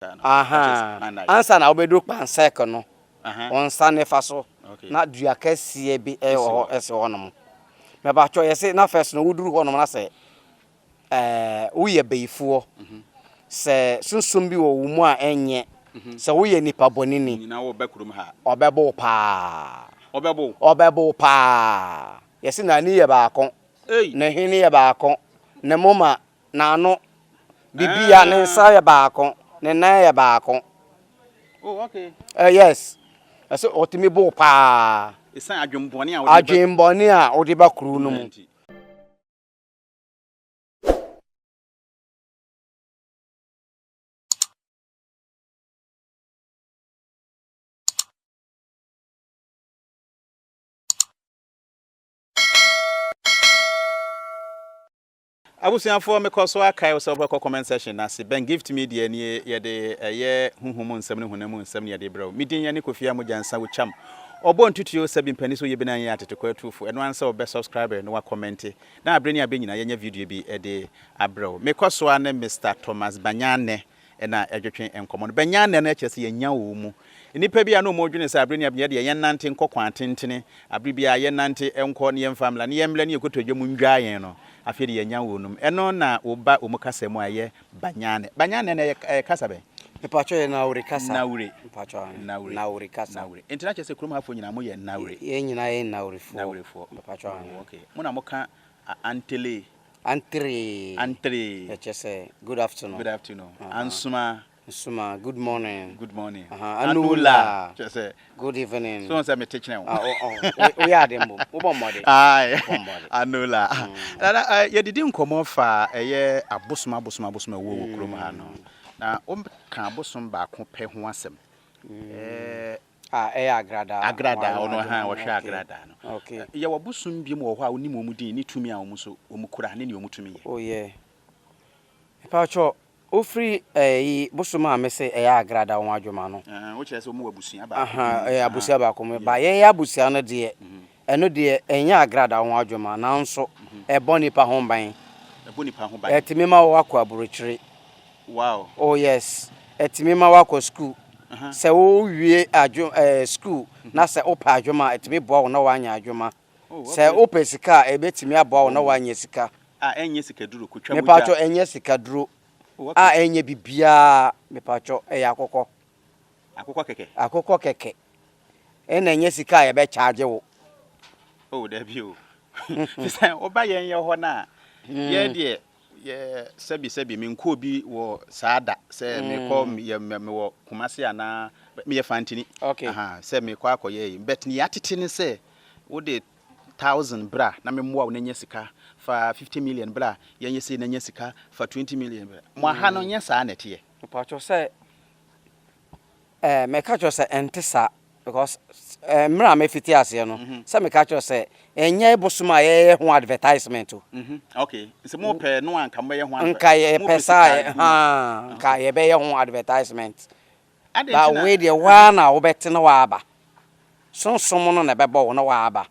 Ahaa, ansa na wobɛduru Kpansɛk no, wo nsa nifa so na dua kɛseɛ bi wɔ hɔ ɛsi hɔ nom. Mɛbatwɔ yɛse na first no woduru hɔ nom na sɛ ɛɛ woyɛ bayifoɔ, mhm. sɛ sunsum bi wɔ wo mu a ɛnyɛ, mhm. sɛ woyɛ nipa bɔneni, ɔbɛbo wo paa. Ɔbɛbo wo paa. Yɛse n'ani yɛ baako, ne hwene yɛ baako, ne moma N'ano, bibia, ne nsa yɛ baako, ne nan yɛ baako. Oh, okay. Yes. Ɛsɛ ɔtumi bo paa. Esan adwembɔne a wode ba. Adwembɔne a wode ba kuro no mu. Abusuafoɔ mekɔ so ara kae wo sɛ wobɛkɔ comment section no ase. Ben Gift Media nie, yɛde ɛyɛ honhom mu nsɛm ne honam mu nsɛm na yɛde brɛ wo. Me din ɛne Kofi Amogya Nsa wo kyam. Ɔbɔ ntutuo sɛbi mpanin so yɛ bi na yɛn atetekɔ atuufo. Ɛno ara ne sɛ wobɛ subscribe na wa comment na aberɛ ne aberɛ nyinaa yɛanya video bi de abrɛ wo. Mekɔ so ara ne Mister Thomas Banyanɛ na ɛtwetwe nkɔmmɔ no. Bɛnya nnɛ no kyerɛ sɛ yɛanya wɔ mu. Nnipa bi a na wɔdwene sɛ abere ne abere yɛdeɛ yɛnnante nkɔ kwan tentene, abere biara yɛnnante nkɔ na yɛmfa mmra, na yɛmmrɛ na yɛn kotodwe mu nnwaa yɛn no, afei de yɛanya wɔ nom. Ɛno na woba wɔn kasa mu a ɛyɛ Banyane. Banyane no ɛyɛ kasa bɛn? Mepakyɛ ɛyɛ Nawuri kasa. Nawuri. Mepakyɛ aane. Nawuri. Nawuri kasa. Nawuri. Nti na kyerɛ sɛ kurom hafoɔ nyinaa moyɛ Nawuri. Yɛn nyinaa yɛ Nawurifoɔ. Nawurifoɔ. Mepakyɛ aane. Oh, okay. Mo na moka Antele. Antree. Antree. Ɛkyɛ sɛ good afternoon. Good afternoon. Ansuma. Nsuma, good morning. Good morning. Anula. Kyɛ sɛ. Good evening. So sɛ mete kyerɛ wo. Ah, oh, oh. Woyɛ ade mbom. Wobɔ mmɔden. Aye. Wobɔ mmɔden. Anula. Nana, yɛdidi nkɔmmɔ fa ɛyɛ abosom abosom abosom ɛwɔ wɔ kurom ha no. Na woka abosom baako pɛ ho asɛm. Ɛɛ Ah, ɛyɛ agradaa. Agradaa, ɔno ha ɔhwɛ agradaa no. Okay. Yɛwɔ abosom biom wɔ hɔ a wonim wɔn din ne tumi a wɔn nso wɔn kura ne nea wɔn tumi yɛ. Oh yeah. Mepakyɛw, wofiri ɛyi bosom a mese ɛyɛ agradaa ho adwuma no. Ɛhɛn, wokyerɛ sɛ wɔn wɔ abusua baako. Aha, ɛyɛ abusua baako mu. Ba yɛyɛ abusua no deɛ, ɛno deɛ ɛnyɛ agradaa ho adwuma, nanso ɛbɔ nipa ho ban. Ɛbɔ nipa ho ban. Ɛtumi ma wakɔ aburokyire. Wow. Oh yes, ɛtumi ma wakɔ sukuu. Sɛ wowie adwo ɛɛ sukuu na sɛ wopɛ adwuma a, ɛtumi boa wo na woanya adwuma. Oh, Sɛ okay. wopɛ sika a, ɛbɛtumi aboa wo na woanya sika. A ɛnyɛ sikaduro, kotwa mogya. Mepatwɔ ɛnyɛ sikaduro. Oh, okay. A ɛnyɛ bibiara, mepatwɔ ɛyɛ akokɔ. Akokɔ kɛkɛ. Akokɔ kɛkɛ. Ɛna ɛnyɛ sika a yɛbɛ charge wo. Oh, dabi o. Fisɛ woba yɛn yɛ hɔ no a, yɛ deɛ Yɛ sɛbi sɛbi menkɔ obi wɔ saa da sɛ mekɔ yɛ mewɔ Kumasi anaa meyɛ Fantini okay. Aha, sɛ mekɔ akɔyɛ yi but nea atete ne sɛ wode thousand bra na memmoa wo na nya sika fa 50 million bra yɛnyɛ sei na nya sika fa 20 million bra mo aha no nyɛ saa na ɛteɛ. Mepakyɛw sɛ eh, mɛka kyerɛ sɛ ɛnte saa Because mmerɛ a mefiti aseɛ no, sɛ meka kyerɛ sɛ ɛnyɛ bosom a yɛyɛ ho advertisement o. Okay, sɛ mo pɛ no a nka mobɛyɛ ho advertisement. Nka yɛpɛ saa haa, nka yɛbɛyɛ ho advertisement. Ba wei deɛ waa na wobɛte na waaba. Sonsom no na ɛbɛbɔ wo na waaba.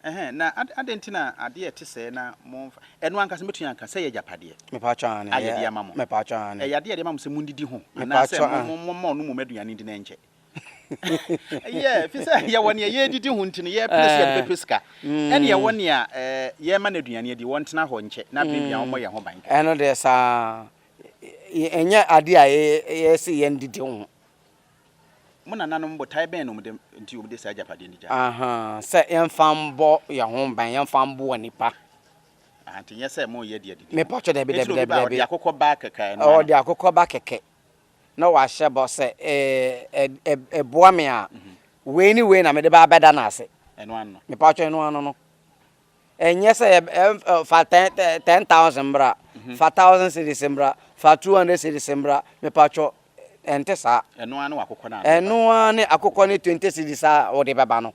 Ɛhɛn, na adɛn nti na adeɛ a ɛte sɛɛ na momfa, ɛno ankasa mɛtumi anka sɛ ɛyɛ agyapadeɛ Mepatwɔ aane, a yɛde ama mo? Mepatwɔ aane. Ɛyɛ adeɛ a yɛde ama mo sɛ mondidi ho, anaasɛ Mepatwɔ aane. momma ɔno mmom aduane ndi na ɛnkyɛ? Yeah, fi sɛ yɛwɔ nea yɛredidi ho nti no yɛpere sɛ yɛde bɛpɛ sika, ɛne yɛwɔ nea yɛrema no aduane adi, wɔntena hɔ nkyɛ na bere biara wɔmmɔ yɛn ho ban. Ɛno deɛ saa, ɛnyɛ adeɛ a yɛse yɛndidi ho. Mo nananom botae bɛn na wɔde nti wɔde saa agyapadeɛ no gyae? Ahaa, sɛ yɛmfa mbɔ yɛn ho ban, yɛmfa mboa nnipa. Aha, nti nyɛ sɛ moreyɛ de adidi ho. Mepatwɔ dabi Enti dabi na obi dabi ba a, dabi. ɔde akokɔ ba kɛkɛ ɛno ano? Ɔde akokɔ ba kɛkɛ. na wahyɛ bɔ sɛ, Ɛboa me a, wei ne wei na mede ba abɛda no ase. Mepatwɔ ɛno ano no. Ɛnyɛ sɛ fa 10,000 mbra, fa 1,000 cedis mbra, fa 200 cedis mbra, mepatwɔ ɛnte saa. Ɛno ara ne akokɔ no a. Ɛno ara ne akokɔ ne 20 cedis a wode bɛba no.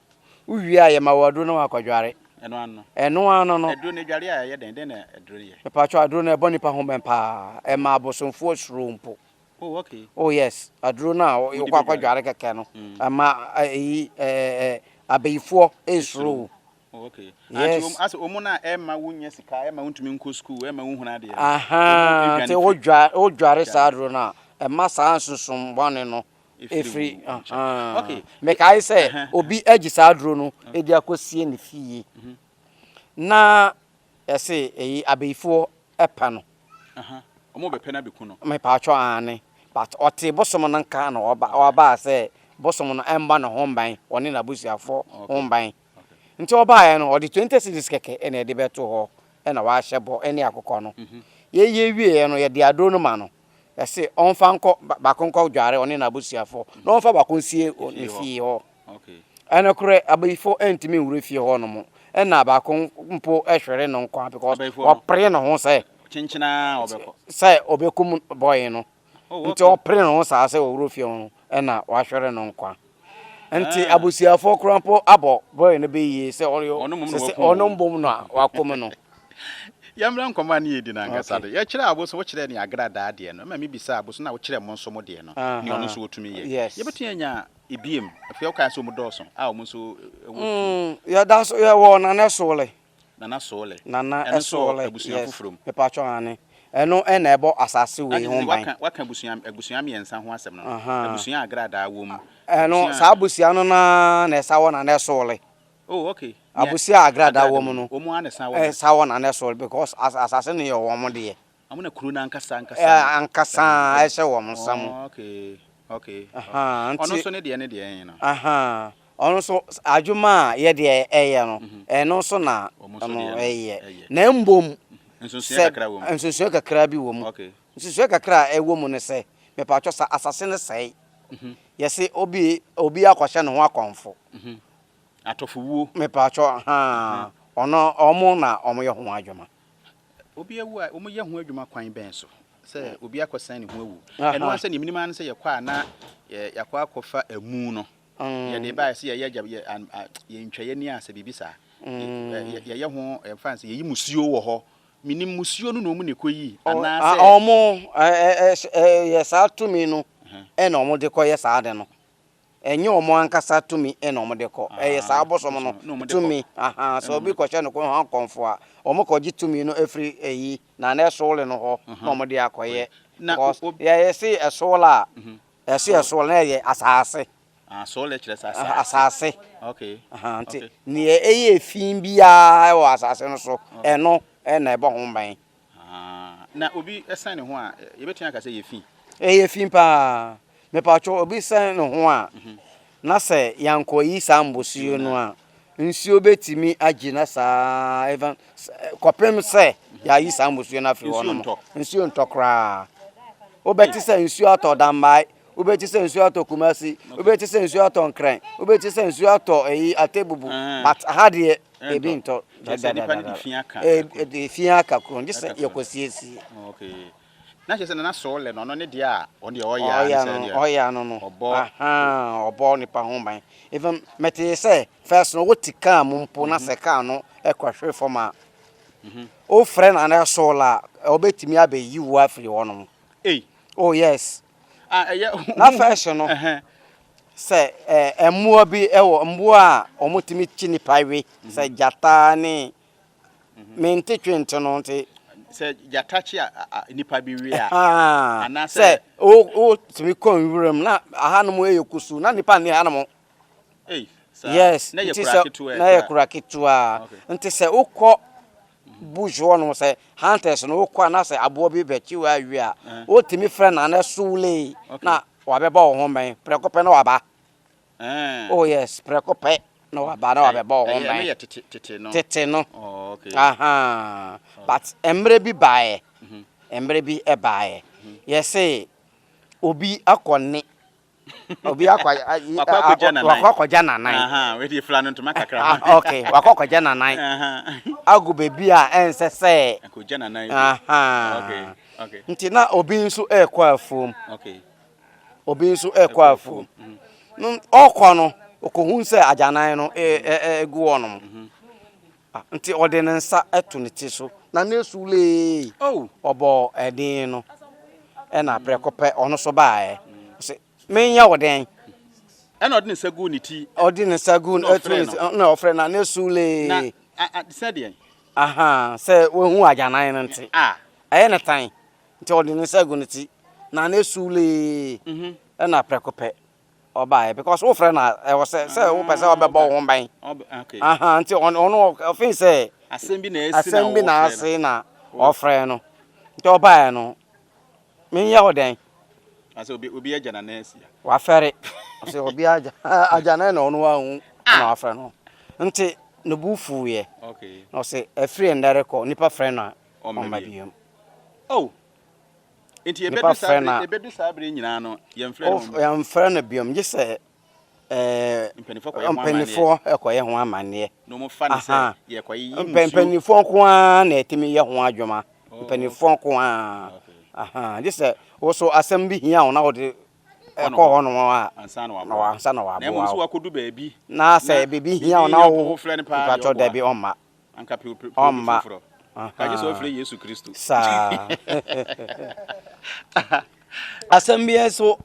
Wowie a yɛma wo aduro na wakɔdware. Ɛno ano no. Ɛno ano no. Aduro no dware a ɛyɛ dɛn? Dɛn na aduro no yɛ? Mepatwɔ aduro no ɛbɔ nipa ho bɛn paa. Ɛma abosomfoɔ suro mpo. Oh okay. Oh yes, aduro no a wokɔ akɔdware kɛkɛ no, ɛma ɛyi ɛɛ abayifoɔ nsuro wo. Oh okay. Yes. Asɛ wɔn na ɛma wonya sika, ɛma wontumi nkɔ sukuu, ɛma wohunu adeɛ. Ahaa, nti wodware saa aduro no a, ɛma saa nsunsum bɔne no firi. Mekae sɛ obi agye saa aduro no de akɔsie ne fie na yɛse eyi abeyifoɔ pɛ no. Ɔmo bɛpɛ no abɛku no. Mepaatwɔ aane but ɔtee bosom no nka na ɔbaa sɛ bosom no ɛmmɔ ne ho ban ɔne n'abusuafoɔ ho ban. Nti ɔbaeɛ no ɔde 20 cedis kɛkɛ na ɛde bɛtoo hɔ na wahyɛ bɔ ɛne akokɔ no. Yɛyɛ wieɛ no yɛde aduro no ma no yɛse ɔmfa nkɔ baako nkɔ dware ɔne n'abusuafoɔ na ɔmfa baako nsie ne fie hɔ. Ɛnokorɛ abayifoɔ ntumi nwura fie hɔ nom ɛna baako mpo hwere no nkwa because ɔpere ne ho sɛ sɛ ɔbɛkum boy no. Nti ɔpere ne ho saa sɛ ɔwura fie hɔ no ɛna wahwere no nkwa. Nti abusuafoɔ koraa mpo abɔ boy no bɛ yie sɛ ɔno mbom no a wakum no. Yɛmmra nkɔmmɔ a ne yɛdi no ankasa do. Yɛkyerɛɛ abosom, wokyerɛɛ ne agradaa deɛ no, ɛma mebisaa abosom na wokyerɛɛ mo nso mo deɛ no, nea ɔno nso ɔtumi yɛ. Yɛbɛtumi anya ebiem, afei wokae sɛ wɔn dɔɔso a wɔn nso wɔ tumi. Yɛda so yɛwɔ Nana Soole. Nana Soole. Nana Ɛno nso wɔ Soole, abusua yes. foforɔ mu. Mepakyɛw aane. Ɛno na ɛbɔ asase wei Na ho kyerɛ sɛ ban. waka waka abusua abusua mmiɛnsa ho asɛm no. Ahaa. Abusua a agradaa wɔ mu. Ɛno Abusua saa abusua no no ara na ɛsa wɔ Nana Soole. Oh okay. Nea Abusua a agradaa agradaa wɔ wɔ mu mu. no Wɔn ara na ɛsan wɔ Nana. ɛsa wɔ Nana Soole because as asase no yɛ wɔn deɛ. Wɔn na kuro no ankasa ankasa no. Ankasa ɛhyɛ wɔn nsa mu. Oh, okay, okay. Ɔno nso ne deɛ ne deɛ ɛn no. Ɔno nso adwuma a yɛ deɛ ɛyɛ no, ɛno nso na ɔno ɛyɛ. Na mbom sɛ nsonsonoeɛ kakra bi wɔ mu. Nsonsonoeɛ kakra a ɛwɔ mu ne sɛ, mepatwɔ sa asase no sɛe. Yɛse obi obi akɔhyɛ ne ho akɔmfo. Atɔfowuo. Mepatwɔ haa ɔno ɔmo na ɔmo yɛ ho adwuma. Obi awu a, wɔyɛ ho adwuma kwan bɛn so? Sɛ obi akɔsan ne ho awu. Ɛno ara sɛ nea menim ara ne sɛ yɛkɔ a na yɛakɔ akɔfa amu no. Yɛde ba a sɛ yɛyɛ agya yɛntwa yɛn ani a sɛ biribi saa. Yɛyɛ ho yɛmfa no sɛ yɛyi musuo wɔ hɔ. Menim musuo no na wɔn na ɛkɔyi anaasɛ. Wɔn yɛ saa tumi no na wɔde kɔyɛ saa ade no. Ɛnyɛ wɔn ankasa tumi na wɔde kɔ. Ɛyɛ saa abosom no tumi. Ahaa, sɛ obi kɔhyɛ ne ho akɔmfo a, wɔkɔgye tumi no firi ayi, Nana Ɛsoole no hɔ na wɔde akɔyɛ. Because yɛse ɛsoole a, yɛse ɛsoole na ɛyɛ asaase. Soole kyerɛ sɛ asaase. Asaase. Okay. Ahaa, nti nea ɛyɛ fi biara wɔ asaase no so, ɛno na ɛbɔ ho ban. Ah, na obi sɛn ne ho a, yɛbɛtumi aka sɛ ɛyɛ fi? Ɛyɛ fi paa. Mepatwo, obi sɛn ne ho a, na sɛ yɛankɔyi saa mbosuo no a, nsuo bɛtumi agyina saa even kɔpem sɛ yɛayi saa mbosuo no afiri hɔ nom. Nsuo ntɔ koraa. Wobɛte sɛ nsuo atɔ Dambae, wobɛte sɛ nsuo atɔ Kumasi, wobɛte sɛ nsuo atɔ Nkran, wobɛte sɛ nsuo atɔ ɛyi Atebubu, but ha deɛ Ebi ntɔ dadadada. Ɛde fi aka kuro no gye sɛ yɛkɔsiesie. Okay. Na kyerɛ sɛ Nana Sɔɔlɛ no ɔno ne deɛ a ɔno deɛ ɔyɛ ara ne sɛ deɛ. Ɔyɛ ano no. Ɔbɔ. Ɔbɔ nipa ho ban. Even metee sɛ first no wote kaa mu mpo na sɛ kaa no kɔhwe fam a, wofrɛ Nana Sɔɔlɛ a ɔbɛtumi abɛyi wo afiri hɔnom. Ei. Oh yes. Ah, ɛyɛ. Na first no. Sɛ mmoa bi wɔ mmoa a wɔtumi kye nipa we sɛ gyata ne mente twe nte no nti. Sɛ gyata kye a nipa bi we a. Anaasɛ. Sɛ wotumi kɔ nwuram na ahanom yɛ kusuu na nipa nni hanom. Ei, saa. Yes. Na yɛ kura ketewa. Na yɛ kura ketewa. Nti sɛ wokɔ bush hɔ nom sɛ hunters no wokɔ a na sɛ aboa bi bɛkye wo awie a wotumi frɛ Nana Sulee na wabɛbɔ wo ho ban prɛko pɛ na waba. Oh yes, prɛko pɛ na waba na wabɛbɔ wo ho ban. Tete no. Tete no. Oh, okay. Aha. But mmerɛ bi baeɛ, mmerɛ bi baeɛ, yɛse obi akɔ ne obi akɔ Wakɔ akɔgya nanan. Wakɔ akɔgya nanan. Aha, wei deɛ fira no ntoma kakra. Ah, okay, wakɔ akɔgya nanan. Agu baabi a ɛnsɛ sɛ. Akɔgya nanan. Aha. Okay, okay. Nti na obi nso ɛrekɔ afuom. Okay. Obi nso ɛrekɔ afuom. Mm-hmm. Ɔkɔ no, ɔkɔhu sɛ agyanan no ɛgu hɔnom. Mm-hmm. Ah, nti ɔde ne nsa to ne ti so na ne su lee. Oh. Ɔbɔɔ ɛden no ɛna prɛko pɛ ɔno nso baeɛ. Ɔse, menyɛ wo dɛn? Ɛna ɔde ne nsa guu ne ti. Ɔde ne nsa guu ne ti na ɔfrɛ na ne su lee. Na sɛ deɛn? Aha, sɛ wahu agyanan no nti. Ah. Ɛyɛ ne tan. Nti ɔde ne nsa gu ne ti. Na ne sulee ɛna prɛko pɛ ɔbaeɛ because wofrɛ no a ɛwɔ sɛ sɛ wopɛ sɛ ɔbɛbɔ wo ho ban. Aha nti ɔno ɔno ɔfin sɛ asɛm bi na asi na asɛm bi na wɔfrɛ no. ase na ɔfrɛ no. Nti ɔbaeɛ no menyɛ wo dɛn? Asɛ obi obi agya na nan asi. Wafɛre. Ɔsɛ obi agya agya nan na ɔno ahu na wafrɛ no. Nti ne bo fuiɛ. Okay. Na ɔsɛ ɛfiri ɛnnɛ rekɔ nipa frɛ no a Ɔmma ɔmma bio. biom. Oh. Nti Nipa yɛbɛdu saa frɛ bere no a yɛbɛdu saa bere nyinaa no yɛmfrɛ no ɔmma. Yɛmfrɛ no biom gye sɛ ɛɛ Mpanimfoɔ kɔyɛ ho amanneɛ. mpanimfoɔ ɛkɔyɛ ho amanneɛ. Na wɔfa no sɛ Aha. yɛkɔyiyi musuo. Mpanimfoɔ nko ara na ɛtumi yɛ ho adwuma. Oh, Mpanimfoɔ nko ara. okay. Aha. Gye sɛ wo so asɛm bi hia wo na wode Kɔ no ɛkɔ hɔ. hɔ nom a Ansa na na waboa. ansa na Na mmom waboa sɛ wo. wakɔdu baabi Na sɛ na biribi biribi hia wo na hia wo wo wofrɛ no paa deɛ mpatwɔ ɔboa. dabi ɔmma. Anka pɛ obi Ɔmma. foforɔ. Ka gye sɛ wofrɛ Yesu Kristo. Saa. Asɛm bi nso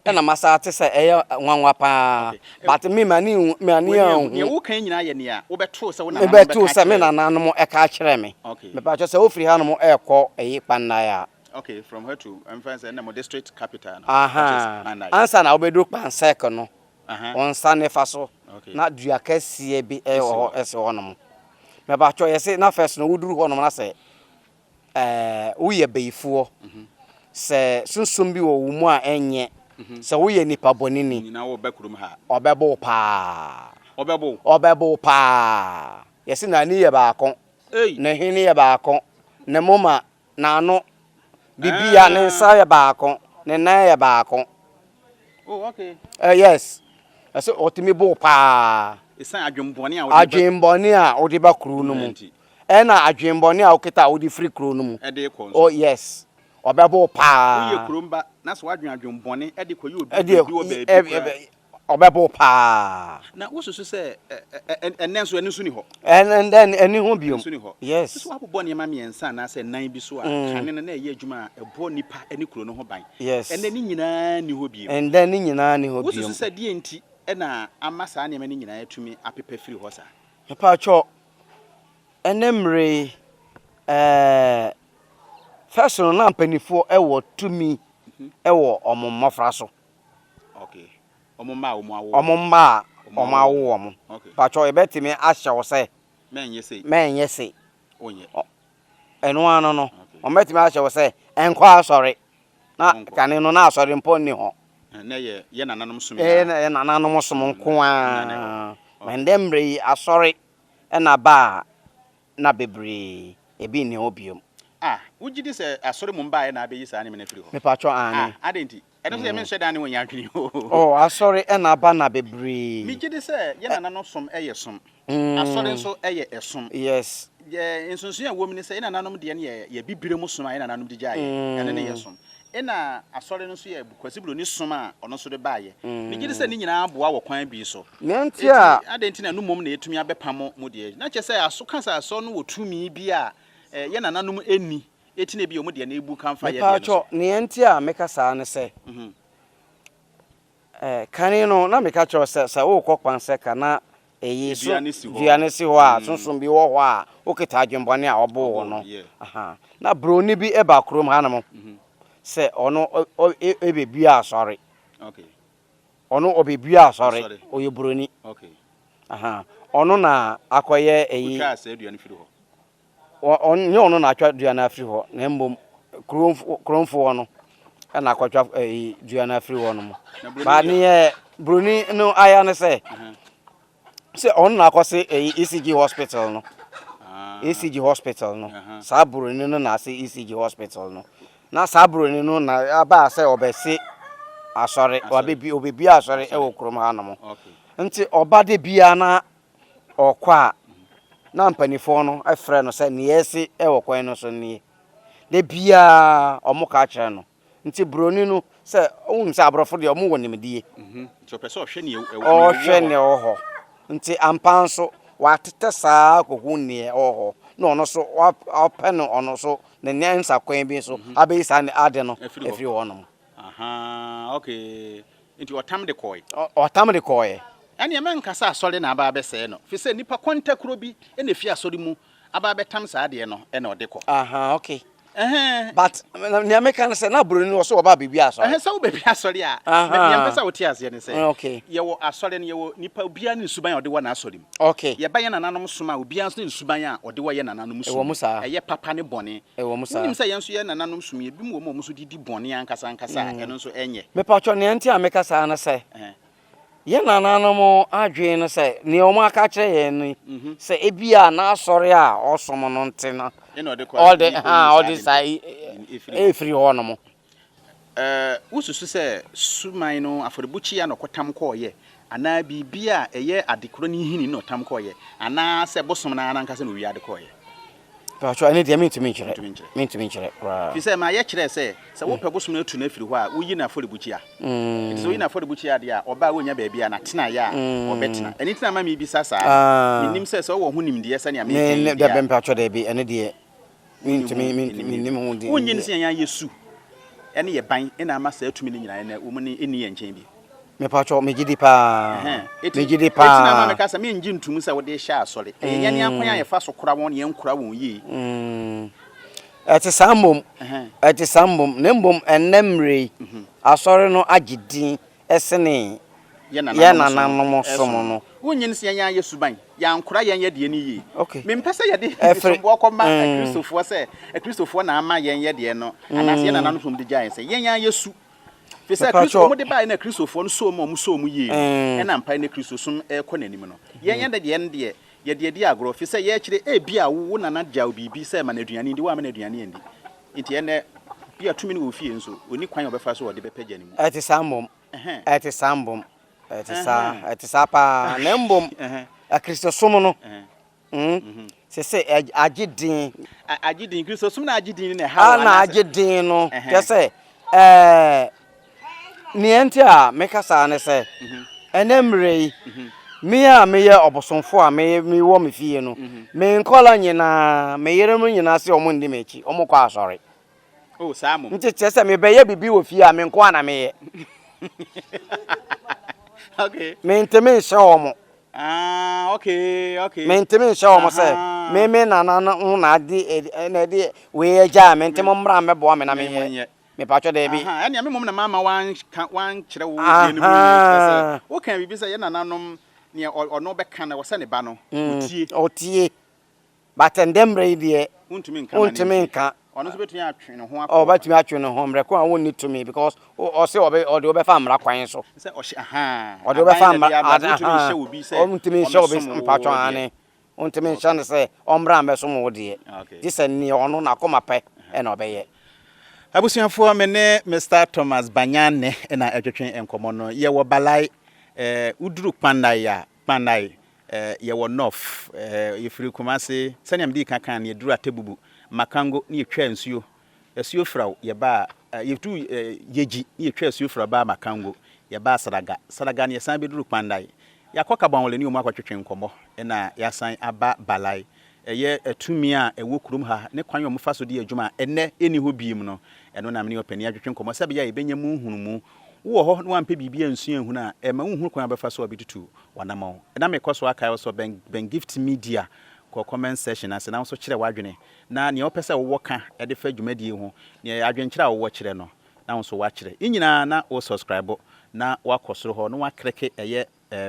ɛna masa ate sɛ ɛyɛ nwanwa paa. But me m'ani m'ani W'ani nea anhu. woka nyinaa yɛ nea wobɛtoo sɛ wo nananom Mebɛtoo bɛka sɛ me kyerɛ wo. nananom ɛka kyerɛ me. Okay. Mepatwɔ sɛ wofiri hanom ɛrekɔ ɛyi Kpannae a. Okay, from where to? Ɛmfa sɛ ɛna mo district capital no. Which is Aha. Kpannae. Ansa na wobɛduru Kpansɛk no, Aha. wo nsa nifa so Okay. na dua kɛseɛ bi ɛwɔ Ɛsi hɔ hɔ. ɛsi hɔnom. Mepatwɔ yɛse na first no woduru hɔnom na sɛ ɛɛ woyɛ bayifoɔ sɛ sunsum bi wɔ wo mu a ɛnyɛ sɛ woyɛ nipa bɔneni Nyinaa wɔba kurom ha. ɔbɛbo wo paa. Ɔbɛbo wo. Ɔbɛbo wo paa. Yɛse n'ani yɛ baako, Ei. ne hwene yɛ baako, ne moma, n'ano, bibia ne nsa yɛ baako, ne nan yɛ baako. Oh, okay. Yes. Ɛsɛ ɔtumi bo wo paa. Ɛsiane adwembɔne a wode ba Adwembɔne a wode ba kuro no mu. nti. Ɛna adwembɔne a wokita a wode firi kuro no mu. Ɛde kɔ nso. Oh yes. Ɔbɛbo wo Woyɛ paa. kurom ba na sɛ woadwen adwembɔne de kɔyɛ obi Ɛde biribi wɔ baabi koraa. ɔbɛbo wo paa. Na wosusu sɛ ɛnɛ nso ɛno nso ni hɔ. Ɛnɛ ɛni ho biom. Nso ni hɔ. Yes. Nso wabobɔ nneɛma mmiɛnsa anaasɛ nnan bi so a kane no na ɛyɛ adwuma a ɛbɔ nipa ne kuro no ho ban. Yes. Ɛnɛ ne nyinaa ni hɔ biom. Ɛnɛ ne nyinaa ni hɔ Wosusu biom. sɛ deɛ nti ɛna ama saa nneɛma no nyinaa atumi apepa firi hɔ saa? Mepatwɔ ɛnɛ mmerɛ yi ɛɛ first no na mpanimfoɔ ɛwɔ tumi ɛwɔ ɔmo mmɔfra so. Okay. Ɔmo mma a ɔmo awo. Ɔmo mma a ɔmo awo wɔn. Okay. Patwɔ yɛbɛtumi ahyɛ wo sɛ Mɛnyɛ sei. mɛnyɛ sei. Onyɛ. Ɛno ano no Okay. ɔmo bɛtumi ahyɛ wo sɛ ɛnkɔ asɔre. Na Ɔnkɔ. kane no na asɔre mpo nni hɔ. Ɛnɛ yɛ yɛ nananom som Ɛyɛ nyinaa. yɛ nananom som nko Na na ɛwɔ. ara. Ma ndɛ mmerɛ yi asɔre ɛna ba a na bebree ebi nni hɔ biom. Ah, wogye di sɛ asɔre mu mbaeɛ na abɛyi saa nneɛma no afiri hɔ? Mepatwɔ aane. Ah, adɛn nti? Ɛno nso yɛ menhyɛ da ne wɔnyɛ adwene o. Oh, asɔre ɛna aba na bebree. Megye di sɛ yɛ nananom som ɛyɛ som. Asɔre nso ɛyɛ ɛsom. Yes. Yɛ nsonsonoe a ɛwɔ mu ne sɛ yɛ nananom deɛ no yɛ yɛ bibire mu som a yɛ nananom de gyaeɛ. Ɛno ne yɛ som. Ɛna asɔre no nso yɛ Kwasi Buroni som a ɔno nso de baeɛ. Megye di sɛ ne nyinaa boa wɔ kwan bi so. Nea nti a. Enti adɛn nti na ɛno mmom na ɛtumi abɛpamo mo deɛ? Na kyerɛ sɛ aso ka sɛ asɔre no wɔ tumi bi a yɛ nananom nni. Eti na ebi wɔn deɛ no ebu ka mfa yɛ deɛ no so. Mepatwɔ, nea nti a meka saa ne sɛ, kane no na meka kyerɛ wo sɛ sɛ worekɔ Kpansɛka na eyi so Dua no si hɔ. dua no si hɔ a sunsun bi wɔ hɔ a wokita adwembɔne a ɔbo wo no. Aha. Na broni bi ba kurom hanom sɛ ɔno ɛbɛbua asɔre. Okay. Ɔno ɔbɛbua asɔre. Asɔre. Ɔyɛ broni. Okay. Aha. Ɔno na akɔyɛ eyi. Wotwaa saa dua no firi hɔ. Ɔnyɛ ɔno na atwa dua no afiri hɔ na mmom kuromfoɔ no ɛna akɔtwa ɛyi dua no afiri hɔ no mu. Ba neɛ broni no aya ne sɛ sɛ ɔno na akɔse ɛyi ECG hospital no. ECG hospital no. Saa broni no na ase ECG hospital no. Na saa broni no na aba sɛ ɔbɛse asɔre, ɔbɛbi ɔbɛbi asɔre ɛwɔ kurom ha nom. Nti ɔba de bia na ɔkɔ a, na mpanimfoɔ no frɛ no sɛ nea ɛresi wɔ kwan no so nie. Da biara wɔka kyerɛ no. Nti buroni no sɛ wonim sɛ aborɔfo deɛ wɔwɔ nimdie. Mhm. Nti ɔpɛ sɛ ɔhwɛ nea ɛwɔ hɔ. Ɔhwɛ nea ɛwɔ hɔ. Nti ampa nso watetɛ saa kɔhu nea ɛwɔ hɔ. Na ɔno nso wapɛ no ɔno nso ne nyansa kwan bi so abɛyi saa ade no afiri hɔnom. Aha, okay. Nti ɔtam de kɔe. Ɔtam de kɔeɛ. Ɛnneɛ mɛnka sɛ asɔre na aba abɛsɛe no, firi sɛ nnipa kɔntakuro bi na ɛfiri asɔre mu aba abɛtam saa adeɛ no na ɔde kɔ. Aha, okay. But nea meka ne sɛ na buroni no ɔsɛ ɔba baabi asɔre. Ɛhɛn sɛ wo baabi asɔre a, nea mpɛ sɛ wote aseɛ ne sɛ, okay. Yɛwɔ asɔre no yɛwɔ nipa obiara ne nsuban a ɔde wɔ n'asɔre mu. Okay. Yɛba yɛn nananom som a obiara nso ne nsuban a ɔde wɔ yɛn nananom som Ɛwɔ mu saa. Ɛyɛ papa ne bɔne. Ɛwɔ mu saa. Wonim sɛ yɛn nso yɛn nananom som yi ebinom wɔ mu a wɔn nso de di bɔne ankasa ankasa a ɛno nso ɛnyɛ. Mepatwɔ nea nti a meka saa ne sɛ, Yɛn nananom adwene no sɛ nea wɔaka akyerɛ yɛn no mhm. sɛ ebia n'asɔre a ɔsom no nte no ɔde ha ɔde saa efiri hɔ nom. Wosusu sɛ suman no afɔrebukyia na ɔkɔtam kɔɔyɛ anaa biribi a ɛyɛ adekorɔ ne nhini na ɔtam kɔɔyɛ anaa sɛ bosom no ara ankasa na owia de kɔɔyɛ? Pacho, ɛno deɛ mentumi nkyerɛ. Mentumi nkyerɛ koraa. Firi sɛ ma yɛkyerɛɛ sɛ, sɛ wopɛ bosom no atu no afiri hɔ a, woyi no afɔrebukyia. Nti sɛ woyi no afɔrebukyia deɛ a, ɔba a ɔnnya baabi a n'atenaeɛ a ɔbɛtena. Ɛno nti na ama mebisa saa no. Mennim sɛ, sɛ wowɔ ho nimdeɛ sɛnea mereka yi deɛ a. Mpacho, dabi, ɛno deɛ mentumi, mennim ho nimdeɛ. Wonnye nni sɛ yɛn ara yɛ su ne yɛ ban na ama saa tumi no nyinaa ɛnnɛ wɔn nni yɛn nkyɛn bio? Mepakyɛw, megye di paa. Megye di paa. Eti na ama meka sɛ mengye ntom sɛ wode rehyɛ asɔre. Ɛyɛ yɛn akwan a yɛfa so kora wɔn na yɛnkora wɔn yie. Ɛte saa mmom. Ɛte saa mmom. Na mmom ɛnnɛ mmerɛ yi, asɔre no agye din sene Yɛn yɛn nananom som no. Wonnye no sɛ yɛn ara yɛ suban. Yɛankora yɛn yɛ deɛ no yie. Okay. Mempɛ sɛ yɛde Ɛfiri. somboɔ kɔma Akristofoɔ sɛ Akristofoɔ na ama yɛn yɛ deɛ no anaasɛ yɛn nananom som de gyaa yɛn sɛ yɛn ara yɛ su. Firi sɛ Kristo, wɔn de baeɛ na Kristofoɔ no soo mu a wɔn soo mu yie no, ɛna ampa ɛnɛ Kristosom rekɔ n'anim no. Yɛn yɛn deɛ no deɛ, yɛde adi agorɔ, firi sɛ yɛrekyerɛ, ebia wo, wo nana gyaw biribi sɛ ma no aduane ndi, woamma no aduane andi. Nti ɛnɛ, bia tumi no wɔ wo fie nso, ɔnni kwan a ɔbɛfa so a ɔde bɛpagya ne mu. Ɛte saa mmom, ɛte saa mmom, ɛte saa, ɛte saa paa, na mmom Akristosom no, Mm. Sese agye din. Agye din. Kristosom na agye din na ɛha wɔn. Na agye din no. Kyɛ sɛ ɛɛ nea nti a meka saa ne sɛ mhm. ɛnɛ mmerɛ yi mhm. me a meyɛ ɔbosomfo a me mewɔ me fie no mhm. me nkɔla nyinaa me yerenom nyinaa sɛ wɔn ndi m'akyi wɔn kɔ asɔre. Oh, saa mmom. Nti kyerɛ sɛ mebɛyɛ biribi wɔ fie a me nko ara na meyɛ. Okay. Mentumi nhyɛ wɔn. Ah, okay, okay. Mentumi nhyɛ wɔn sɛ me me nana no na ade na ɛde wei agyaa me nti mo mmra mmɛboa me na menyɛ. Mepatwɔ daabi. Ɛnea me mmom na mama wanka wankyerɛ wo deɛ no mu yie kyerɛ sɛ woka biribi sɛ yɛ nananom nea ɔno bɛka no ɛwɔ sɛ ne ba no ɔtie. Ɔtie. But ndɛ mmerɛ yi deɛ Wontumi nka ma ne wontumi ntie. nka. Ɔno nso bɛtumi atwe ne ho akɔ. Ɔbɛtumi atwe ne ho mmerɛ ko a wonni tumi because ɔse ɔbɛ ɔde wo bɛfa mmara kwan so. Sɛ ɔhyɛ ahaa. Ɔde wo bɛfa Aban na mmara ɛde aba nti ade wontumi ahaa. nhyɛ obi sɛ Wontumi nhyɛ obi ɔmmɛsom wo mpaatwɔ deɛ. aane. Wontumi nhyɛ no sɛ ɔmmra mmɛsom wo deɛ. Okay. Gye sɛ neɛ ɔno n'akoma pɛ ɛna ɔbɛyɛ. Abusuafoɔ me ne Mister Thomas Banyane na ɛtwetwe nkɔmmɔ no. Yɛwɔ Balai, eh, woduru Kpandai a, Kpandai, Eh, yɛwɔ North, eh, yɛfiri Kumasi, sɛnea medii kan kan no, yɛduru Atebubu, Makango, ne yɛtwaa nsuo, asuo Firaw, yɛbaa, eh, yɛduru eh, Yegyi, ne yɛtwaa asuo Firaw baa Makango, yɛbaa Sadaga, Sadaga no yɛsan bɛduru Kpandai, yɛakɔ Kabɔnwele ne wɔn akɔtwetwe nkɔmmɔ, ɛna yɛasan aba Balai. Ɛyɛ tumi a ɛwɔ kurom ha ne kwan a wɔfa so di adwuma a ɛnnɛ ɛnni hɔ bio no, ɛno na me ne ɔpanin atwetwe nkɔmmɔ sɛ ɛbɛyɛ a yɛbɛnya mu nhunumu. Wowɔ hɔ na woampɛ biribi ansua anhunu a, ɛmma wonhunu kwan a wobɛfa so a wobɛtutu w'anammɔn. Na mekɔ so akae wo sɛ Ben Ben Gift Media kɔ comment section ase na wo nso kyerɛ w'adwene na nea wopɛ sɛ wowɔ ka de fa dwumadie yi ho, nea adwenkyerɛ a wowɔ kyerɛ no na wo nso woakyerɛ. Ne nyinaa na wo subscribe na woakɔ soro hɔ na woakreke ɛyɛ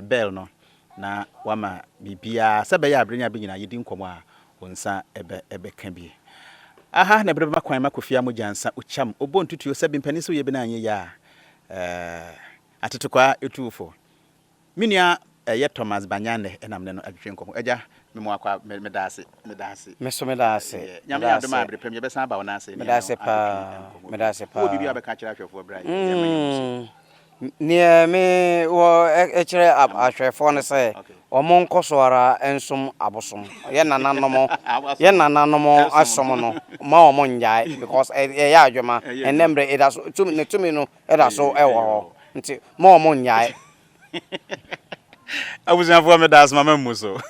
bell no na wama biribiara sɛ ɛbɛyɛ a bere ne abere nyinaa yɛdi nkɔmmɔ a wo nsa bɛ bɛka bi. Aha na bere bɛma kwan ma Kofi Amogya nsa okyam obɔ ntutuo sɛ bempani sɛ woyɛ bi na anyɛ yie a eh, atetekwaa etu wo fo. Me nua ɛyɛ Thomas Banyanne ɛna mene no atwetwe nkɔmmɔ. Agya, me mo akɔ a, meda ase, meda ase. Me nso meda ase. Yeah, Nyame Meda adom a ase. bere pam yɛbɛsan aba wo nan ase ne Meda yɛne ase wo atwetwe paa. nkɔmmɔ Meda bio. ase Wowɔ biribi a paa. wobɛka akyerɛ ahwɛfoɔ berɛ a yɛma yɛn mu so? Neɛ me wɔ kyerɛ ahwɛfoɔ no sɛ wɔn nkɔ so ara nsom abosom yɛ nananom yɛ nananom som no ma wɔn nnyae because ɛyɛ adwuma ɛnɛ mmerɛ ɛda so tumi ne tumi no ɛda so ɛwɔ hɔ nti ma wɔn nnyae. Abusuafoɔ meda ase ma mammu so.